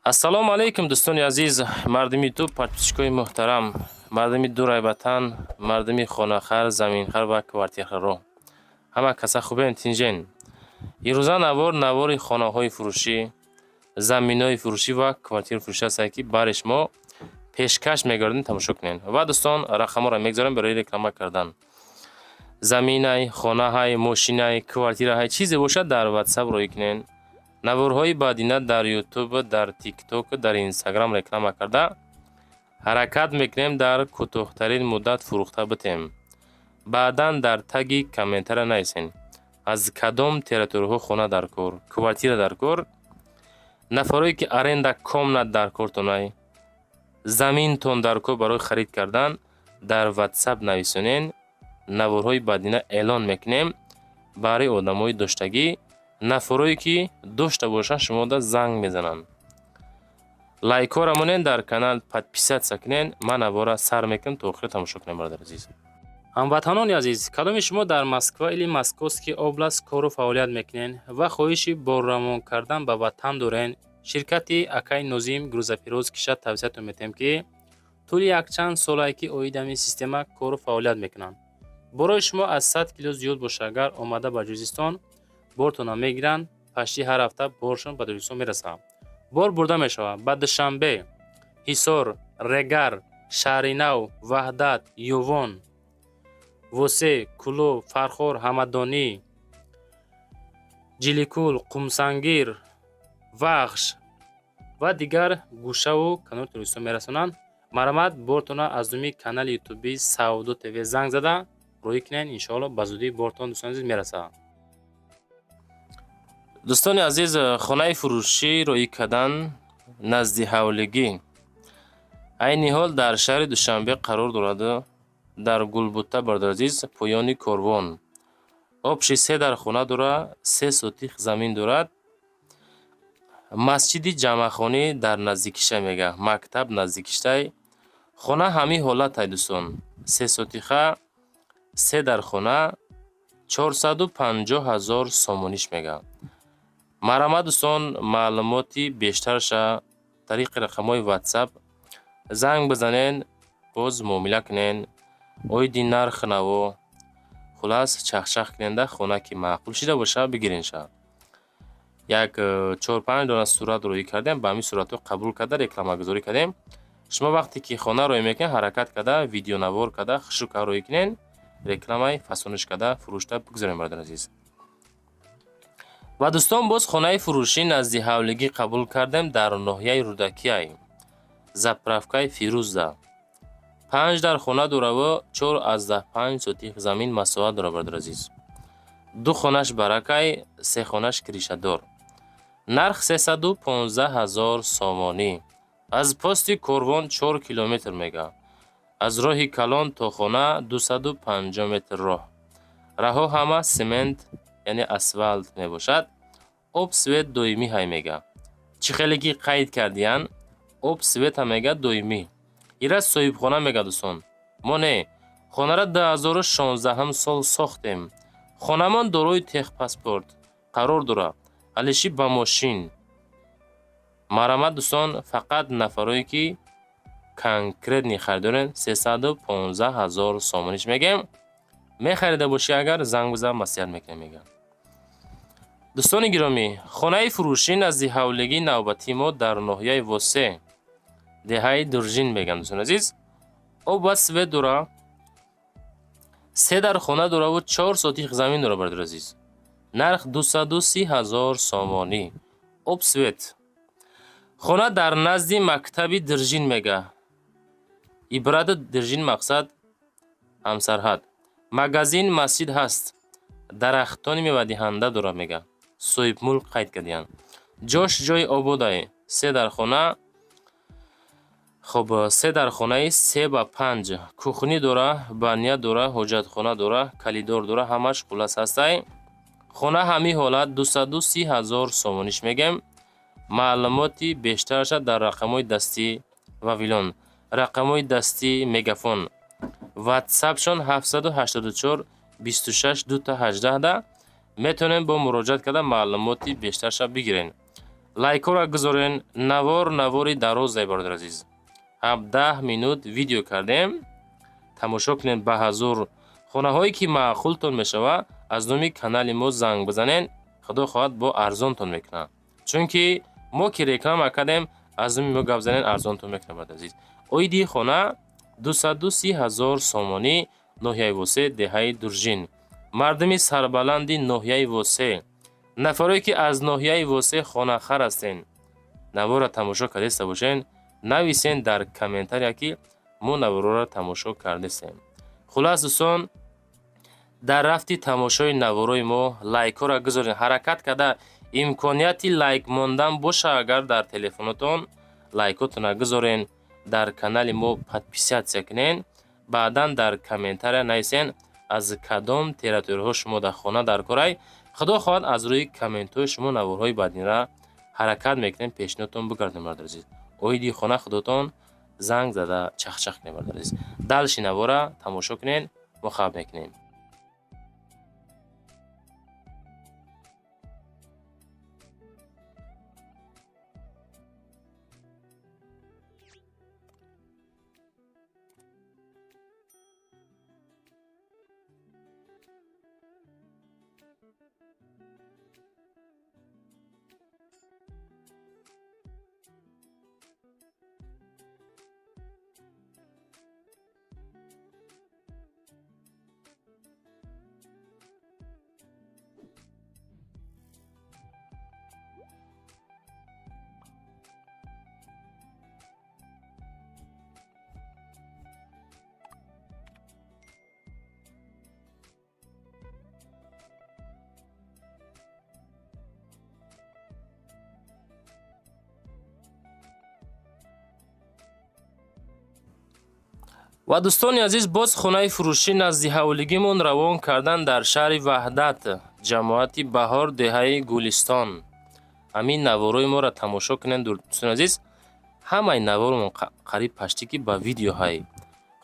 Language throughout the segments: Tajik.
Ассалому алайкум, дӯстони азиз, мардуми Ютуб, подписчикои муҳтарам, мардуми дурай ватан, мардуми хонахар, заминхар ва квартирахаро. Ҳама каса хубен, тинҷен? Ирӯза навор навори хонаҳои фурӯшӣ, заминҳои фурӯшӣ ва квартираи фурӯшӣ ҳастанд, ки барои шумо пешкаш мегардем, тамошо кунед. Ва дӯстон, рақамҳоро мегузорем барои реклама кардан. Заминай, хонаҳай, мошинай, квартираҳай, чизе бошад, дар Ватсап роҳӣ кунед. Наворҳои баъдина дар Ютуб, дар Тикток, дар Инстаграм реклама карда ҳаракат мекунем, дар кӯтоҳтарин муддат фурӯхта битем. Баъдан дар таги комментария нависен, аз кадом территорияҳо хона дар кор, квартира дар кор. Нафарое ки аренда комнат дар кортонай, заминтон дар кор барои харид кардан, дар Ватсап нависонен. Наворҳои баъдина эълон мекунем барои одамои доштагӣ. Нафарое ки дошта бошанд, шумода занг мезананд. Лайкҳоро монен, дар канал подписаться кунен. Ман навора сар мекунам, то охира тамошо кунем. Бародари азиз, ҳамватанони азиз, кадоми шумо дар Москва или Московский область кору фаъолият мекунен ва хоҳиши борравон кардан ба ватан дорен, ширкати акаи Нозим грузоперевозкиша тавсиятон метиҳем, ки тӯли якчанд солае ки оид ҳамин система кору фаъолият мекунанд. Борои шумо аз 100 кило зиёд боша агар, омада ба Ҷузистон бортонро мегиранд. Пашти ҳар ҳафта боршон ба Тоҷикистон мерасад. Бор бурда мешавад ба Душанбе, Ҳисор, Регар, Шаҳринав, Ваҳдат, Ёвон, Восе, Кӯлоб, Фархор, Ҳамадонӣ, Ҷиликул, Қумсангир, Вахш ва дигар гӯшаву канори Тоҷикистон мерасонанд. Марҳамат, бортонро аз думи канали ютуби Савдо ТВ занг зада роҳӣ кунед. Иншоалло, ба зудӣ бортон, дӯстони азиз, мерасад. Дӯстони азиз, хонаи фурӯшӣ роҳӣ кардан назди ҳавлигӣ айни ҳол дар шаҳри Душанбе қарор дорад, дар Гулбута, бародари азиз, поёни корвон. Общий се дар хона дора, 3 сотих замин дорад. Масҷиди ҷамъахонӣ дар наздикиша мега, мактаб наздикиштай. Хона ҳамин ҳолатай, дӯстон: 3 сотиха, се дар хона, 450 000 сомониш мега. Марҳамат, дӯстон, маълумоти бештарша тариқи рақамҳои Ватсап занг бизанен, боз муомила кунен оиди нарх наво. Хулас, чахчах куненда, хона ки маъқул шида боша, бигиренша. Як чор панҷ дона сурат роҳӣ кардем, ба ҳамин суратҳо қабул карда рекламагузорӣ кардем. Шумо вақте ки хона роҳӣ мекунед, ҳаракат карда, видеонавор карда, хушрӯ карда роҳӣ кунен, рекламаи фасониш карда фурӯшта бигузорем, бародари азиз. Ва дӯстон, боз хонаи фурӯшӣ назди ҳавлигӣ қабул кардем дар ноҳияи Рӯдакиай, заправкаи Фирӯзда. Панҷ дар хона дораву 4,5 сотих замин масоҳат дорад, бародари азиз. Ду хонаш баракай, се хонаш крышадор. Нарх 315 000 сомонӣ. Аз пости корвон 4 километр мега. Аз роҳи калон то хона 250 метр роҳ. Раҳҳо ҳама семент, яъне асфалт мебошад. Об, свет доимӣ ҳай мега. Чӣ хеле ки қайд кардиян, об, света мега доимӣ. Ира соҳибхона мега, дӯстон. Мо не, хонара 2016 сол сохтем. Хонамон дорои техпаспорт қарор дорад, алиши ба мошин. Марҳамат, дӯстон, фақат нафарое ки конкретный харидорен, 315 000 сомониш мегем. Мехарида бошӣ агар, занг бизан, маслиҳат мекунем, мега. Дӯстони гиромӣ, хонаи фурӯшӣ назди ҳавлигии навбатии мо дар ноҳияи Восе, деҳаи Дуржин мегӯям, дӯстони азиз. Об ва свет дора, се дар хона дораву 4 сотих замин дора, бародари азиз. Нарх 230 000 сомонӣ. Об, свет. Хона дар назди мактаби Диржин мега. Ибрати Диржин мақсад ҳамсарҳад. Магазин, масҷид ҳаст. Дарахтони мевадиҳанда дорад, мега. Соҳибмулк қайд кардиянд. Ҷош ҷои ободае. Се дар хона. Хоб, се дар хонаи 3 ба 5. Кухня дора, баня дора, ҳоҷатхона дора, коридор дора, ҳамаш хулас ҳастай. Хона ҳамин ҳолат 230 000 сомониш мегем. Маълумоти бештараша дар рақамҳои дастӣ Вавилон. Рақамҳои дастӣ Мегафон. Ватсапшон 784 26 2 18 да метавонем бо муроҷиат карда маълумоти бештарша бигирен. Лайкҳоро гузорен. Навор навори дарозае, бародар азиз, 17 минут видео кардем, тамошо кунед. Ба ҳазур хонаҳое ки маъқултон мешава, аз номи канали мо занг бизанен, худо хоҳад, бо арзонтон мекунад, чунки мо ки реклама кардем, аз номи мо гап занен, арзонтон мекунад. Бародар азиз, оиди хона 230 000 сомонӣ, ноҳияи Восе, деҳаи Дуржин. Мардуми сарбаланди ноҳияи Восе, нафарое ки аз ноҳияи Восе хонахар ҳастен, наворро тамошо кардеста бошен, нависен дар комментария, ки мо наворҳоро тамошо кардестем. Хулас, дӯстон, дар рафти тамошои наворои мо лайкҳоро гузорен. Ҳаракат карда, имконияти лайк мондан боша агар дар телефонотон, лайкотона гузорен, дар канали мо подписаться кунен, баъдан дар комментария нависен, аз кадом территорияҳо шумо дар хона дар корай. Худо хоҳад, аз рӯи комментҳои шумо наворҳои баъдинра ҳаракат мекунем пешниҳодтон бигардем. Бародари азиз, оиди хона худотон занг зада чахчах кунем. Бародари азиз, дальше навора тамошо кунен, мо хабар мекунем. Ва дӯстони азиз, боз хонаи фурӯшӣ назди ҳавлигимон равон кардан дар шаҳри Ваҳдат, ҷамоати Баҳор, деҳаи Гулистон. Ҳамин наворои моро тамошо кунед, дӯстони азиз. Ҳамаи наворомон қариб паштӣ ки ба видеоҳай.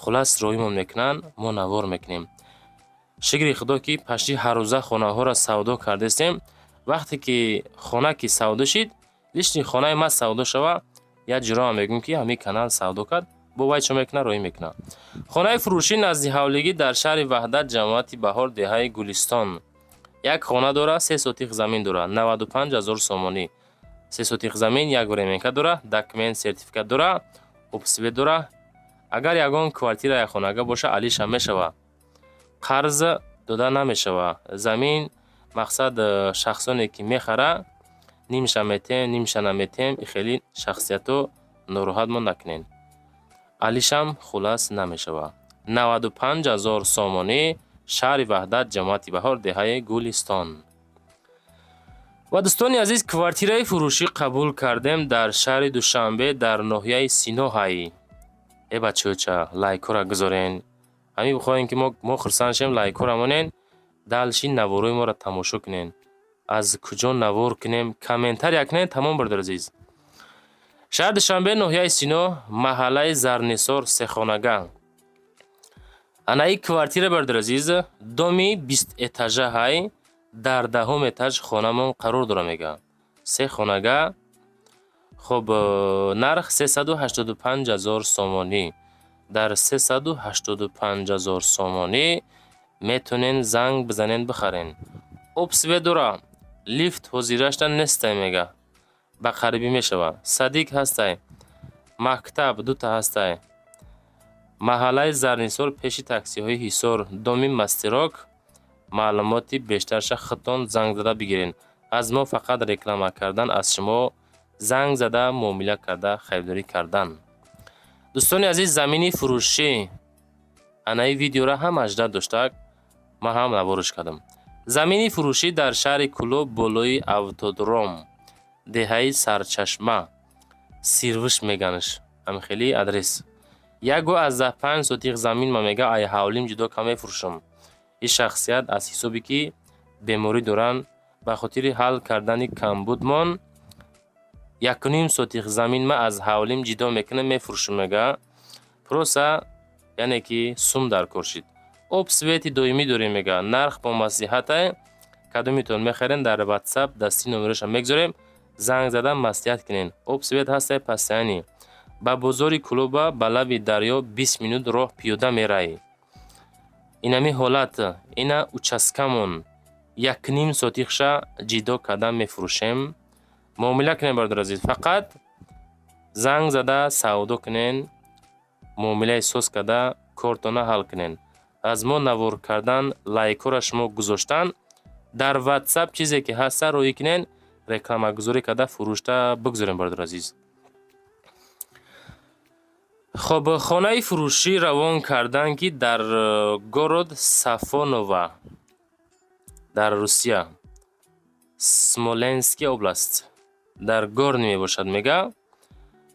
Хулас, роҳимон мекунанд, мо навор мекунем. Шукри худо, ки пашти ҳаррӯза хонаҳоро савдо кардастем. Вақте ки хона ки савдо шид, лишний хонаи ма савдо шава, як ҷуроам мегӯем, ки ҳамин канал савдо кард, бо вай чо мекунад, роҳӣ мекунад. Хонаи фурӯшӣ назди ҳавлигӣ дар шаҳри Ваҳдат, ҷамоати Баҳор, деҳаи Гулистон. Як хона дора, 3 сотих замин дора, 95 000 сомонӣ. 3 сотих замин, як временка дора, документ, сертификат дора, об, свет дора. Агар ягон квартира, як хонага боша, алиша мешава, қарз дода намешава. Замин мақсад, шахсоне ки мехара, нимша метем, нимша наметем, хеле шахсиятҳо нороҳатмон накунед. Алишам хулас намешава. 95 000 сомонӣ, шаҳри Ваҳдат, ҷамоати Баҳор, деҳаи Гулистон. Ва дӯстони азиз, квартираи фурӯшӣ қабул кардем дар шаҳри Душанбе, дар ноҳияи Синоҳай. Э бачаҳоча, лайкҳоро гузорен. Ҳамин бихоҳем, ки мо хурсанд шем, лайкҳоро монен, дальше наворои моро тамошо кунен. Аз куҷо навор кунем, комментария кунен, тамом. Бародари азиз, шаҳри Душанбе, ноҳияи Сино, маҳаллаи Зарнисор, сехонага. Анаи квартира, бародари азиз, доми 20 этажа ҳай, дар 10-ум этаж хонамон қарор дора, мега, се хонага. Хуб, нарх 385 000 сомонӣ. Дар 385 000 сомонӣ метонен занг бизанен, бихарен. Об, свет дора, лифт ҳозирашта нестай, мега, ба қарибӣ мешавад. Садик ҳастай, мактаб дута ҳастай. Маҳаллаи Зарнисор, пеши таксиҳои Ҳисор, доми Мастерок. Маълумоти бештарша худтон занг зада бигирен. Аз мо фақат реклама кардан, аз шумо занг зада муомила карда, харидорӣ кардан. Дӯстони азиз, замини фурӯшӣ. Анаи видеора ҳам ажда доштак, ман ҳам наворш кардам. Замини фурӯшӣ дар шаҳри Кӯлоб, болои автодром, деҳаи Сарчашма, Сирвиш меганаш, ҳамихели адрес. 1,5 сотих замин ма, мега, ай ҳавлим ҷудо ка мефурӯшам. Ин шахсият аз ҳисобе ки беморӣ доранд, ба хотири ҳал кардани камбудмон 1,5 сотих замин ма аз ҳавлим ҷудо мекунам, мефурӯшам, мега. Просто яъне ки сум дар кор шид. Об, свети доимӣ дорем, мега, нарх бо маслиҳатай. Кадомитон мехарен, дар Ватсап дасти номероша мегзорем, Занг зада маслиҳат кунен. Об, свет ҳастай, постоянный. Ба бозори Кӯлоба ба лаби дарё 20 минут роҳ пиёда меравӣ. Инами ҳолат, ина участкамон 1,5 сотихша ҷидо карда мефурӯшем. Муомила кунем, бародари азиз, фақат занг зада савдо кунен, муомилаи соз карда кортона ҳал кунен. Аз мо навор кардан, лайкҳоро шумо гузоштан, дар Ватсап чизе ки ҳаста роҳӣ кунен, рекламагузорӣ карда фурӯшта бигзорем, бародари азиз. Хоб, хонаи фурӯшӣ равон кардан, ки дар город Сафоново, дар Русия, Смоленский область, дар Горный мебошад, мега.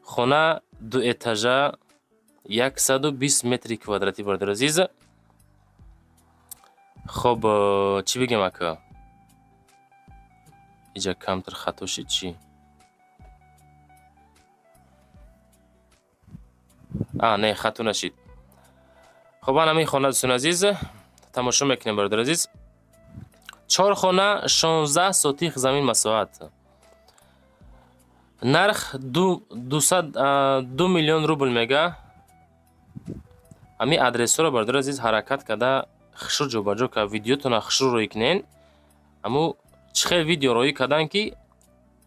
Хона дуэтажа, 120 метри квадратӣ, бародари азиз. Хоб, чӣ бигем, ака? Иҷа камтар хато шид, чӣ? А, не, хато нашид. Хоб, ан ҳамин хона, дӯстони азиз, тамошо мекунем, бародари азиз. Чор хона, 16 сотих замин масоҳат. Нарх 2 миллион рубл мега. Ҳамин адресҳоро, бародари азиз, ҳаракат карда хушрӯ ҷобаҷо кард, видеотона хушрӯ роҳӣ кунен. Аммо чӣ хел видео роҳӣ кардан, ки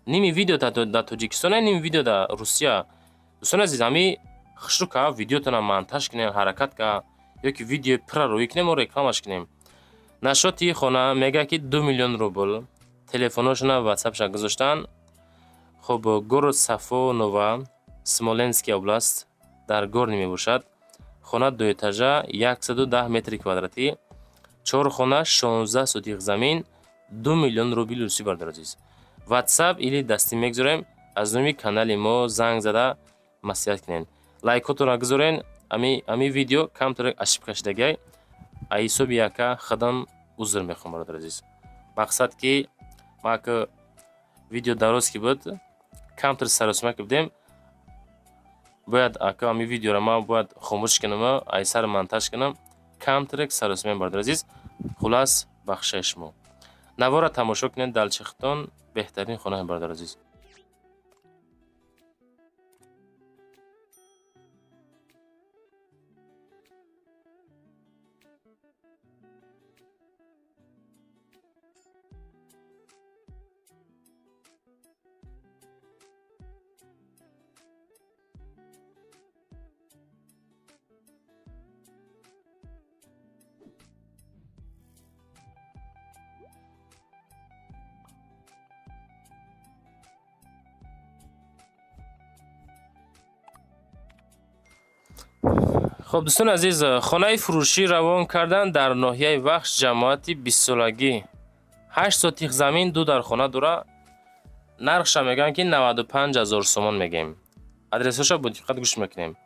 ними видео дар Тоҷикистон, ними видео дар Русия. Дӯстони азиз, ҳамин хушрӯ ка видеотона монтаж кунем, ҳаракат ка ё ки видеои пурра роҳӣ кунем, мо рекламаш кунем. Нашоти хона мега, ки 2 миллион рубл. Телефоношона, ватсапша гузоштан. Хоб, город Сафоново, Смоленский область, дар Горный мебошад. Хона дуэтажа, 110 метри квадратӣ, чор хона, 16 сотих замин, 2 миллион рубли русӣ, бародари азиз. Ватсап или дастӣ мегузорем, аз номи канали мо занг зада маслиҳат кунед. Лайкотонро гузорен. Ами видео камтар ошибка шудагиай, а ҳисоби яка худам узр мехоҳам, бародари азиз. Мақсад ки ма ка видео дароз ки буд, камтар саросима ки будем, бояд ака ами видеоро ман бояд хомӯш кунам, ай сар монтаж кунам, камтарек саросимаем, бародари азиз. Хулас, бахшаи шумо. Наворро тамошо кунед, далчихтон беҳтарин хонаи, бародари азиз. Хоб, дӯстони азиз, хонаи фурӯшӣ равон кардан дар ноҳияи Вахш, ҷамоати Бистсолагӣ, 8 сотих замин, ду дар хона дора. Нархша мегӯянд, ки 95 000 сомон мегӯем. Адресҳоша бо диққат гӯш мекунем.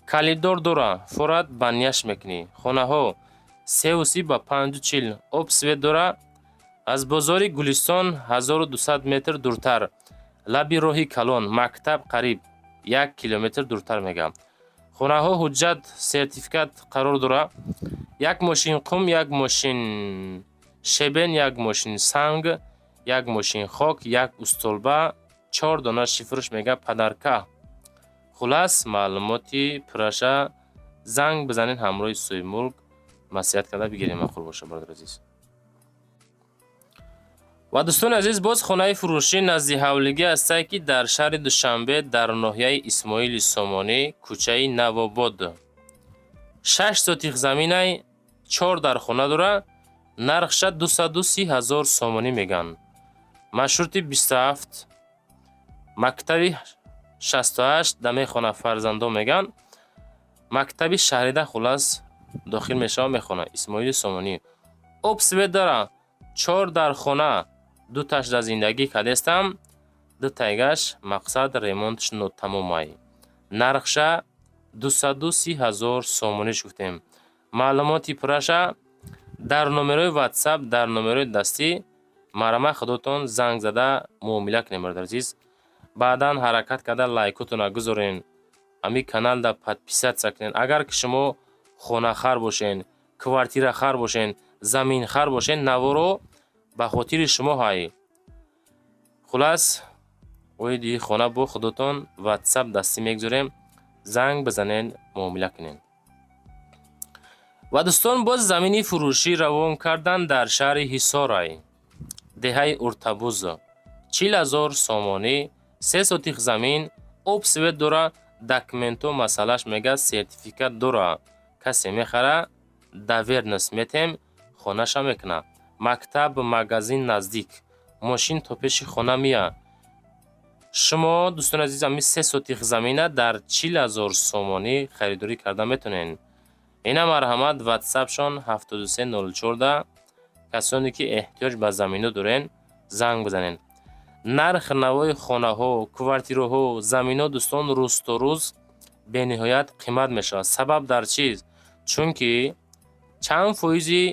Калидор дора, форат баняш мекунӣ. Хонаҳо сеу си ба 5,40, об, свет дора. Аз бозори Гулистон 1200 метр дуртар, лаби роҳи калон, мактаб қариб 1 километр дуртар, мегӯям. Хонаҳо ҳуҷҷат, сертификат қарор дора. Як мошин қум, як мошин щебень, як мошин санг, як мошин хок, як устолба, чор дона шифрш, мега, подарка. Хулас, маълумоти пурраша занг бизанед, ҳамроҳи соҳибмулк маслиҳат карда бигирем, маъқул боша, бародари азиз. Ва дӯстони азиз, боз хонаи фурӯшӣ назди ҳавлигӣ ҳастае, ки дар шаҳри Душанбе, дар ноҳияи Исмоили Сомонӣ, кӯчаи Навобод, 6 сотих заминай, чор дар хона дора. Нархша 230 000 сомонӣ мегӯянд. Маршрути 27, мактаби 68 да мехона фарзандон, мегӯянд, мактаби шаҳрида, хулас, дохил мешава, мехона. Исмоили Сомонӣ, об, свет дора, чор дар хона, дуташ дар зиндагӣ кардестам, дутайгаш, мақсад, ремонтш нотамомай. Нархша 230 000 сомониш гуфтем. Маълумоти пурраша дар номерои Ватсап, дар номерои дастӣ марама худотон занг зада муомила кунем, бародари азиз. Баъдан ҳаракат карда лайкотонро гузорен, ҳамин каналда подписаться кунен. Агар ки шумо хонахар бошен, квартирахар бошен, заминхар бошен, наворо ба хотири шумо ҳай. Хулас. Оиди хона бо худотон Ватсап дастӣ мегузорем, занг бизанед, муомила кунед. Ва, дӯстон, боз замини фурӯшӣ равон кардан дар шаҳри Ҳисорай, деҳаи Уртабуз, 40 000 сомонӣ, 3 сотих замин, об, свет дора, документу масъалаш, мега, сертификат дора. Касе мехара, доверенность метем, хонаша мекуна. Мактаб, магазин наздик, мошин то пеши хона мия. Шумо, дӯстони азиз, ами 3 сотих замина дар 40 000 сомонӣ харидорӣ карда метавонед. Ина, марҳамат, Ватсапшон 7304. Касоне ки эҳтиёҷ ба замино дорен, занг бизанед. Нарх навои хонаҳо, квартираҳо, замино, дӯстон, рӯз то рӯз бениҳоят қимат мешавад. Сабаб дар чиз? Чунки чанд фоизи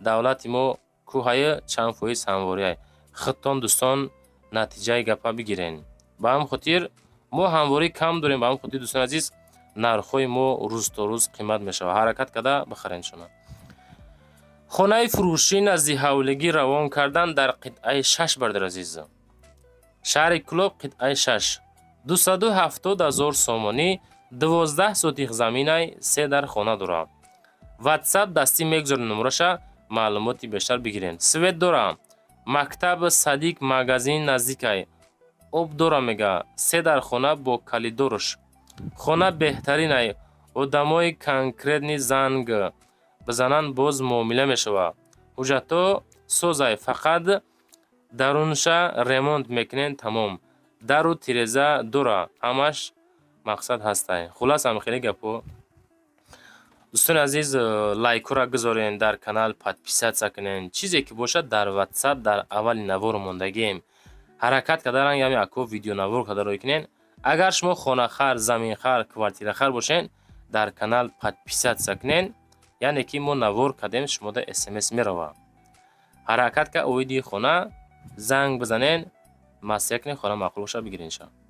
давлати мо кӯҳае, чанд фоиз ҳамворияй. Худтон, дӯстон, натиҷаи гапа бигирен. Ба ҳамин хотир мо ҳамворӣ кам дорем. Ба ҳамин хотир, дӯстони азиз, нархҳои мо рӯз то рӯз қимат мешавад. Ҳаракат карда бихарен шумо. Хонаи фурӯшӣ назди ҳавлигӣ равон кардан дар қитъаи 6, бародари азиз, шаҳри Кӯлоб, қитъаи 6, 270 000 сомонӣ, 12 сотих заминай, се дар хона дорад. Ватсап дастӣ мегузорем номраша, маълумоти бештар бигирен. Свет дора, мактаб, садик, магазин наздикай, об дора, мега, се дар хона бо калидорш. Хона беҳтаринай. Одамои конкретный занг бизананд, боз муомила мешавад. Ҳуҷҷатҳо созай, фақат дарунша ремонт мекунен, тамом. Дару тиреза дора, ҳамаш мақсад ҳастай. Хуллас, ҳам хеле гапҳо. Дӯстони азиз, лайкҳоро гузорен, дар канал подписаться кунен. Чизе ки бошад, дар Ватсап дар аввали навор мондагием. Ҳаракат карда ранги ҳами акко видеонавор карда рой кунен. Агар шумо хонахар, заминхар, квартирахар бошен, дар канал подписаться кунен, яъне ки мо навор кардем, шумода СМС меравад. Ҳаракат ка, оиди хона занг бизанен, маслиҳат кунен, хона маъқул бошад, бигиренша.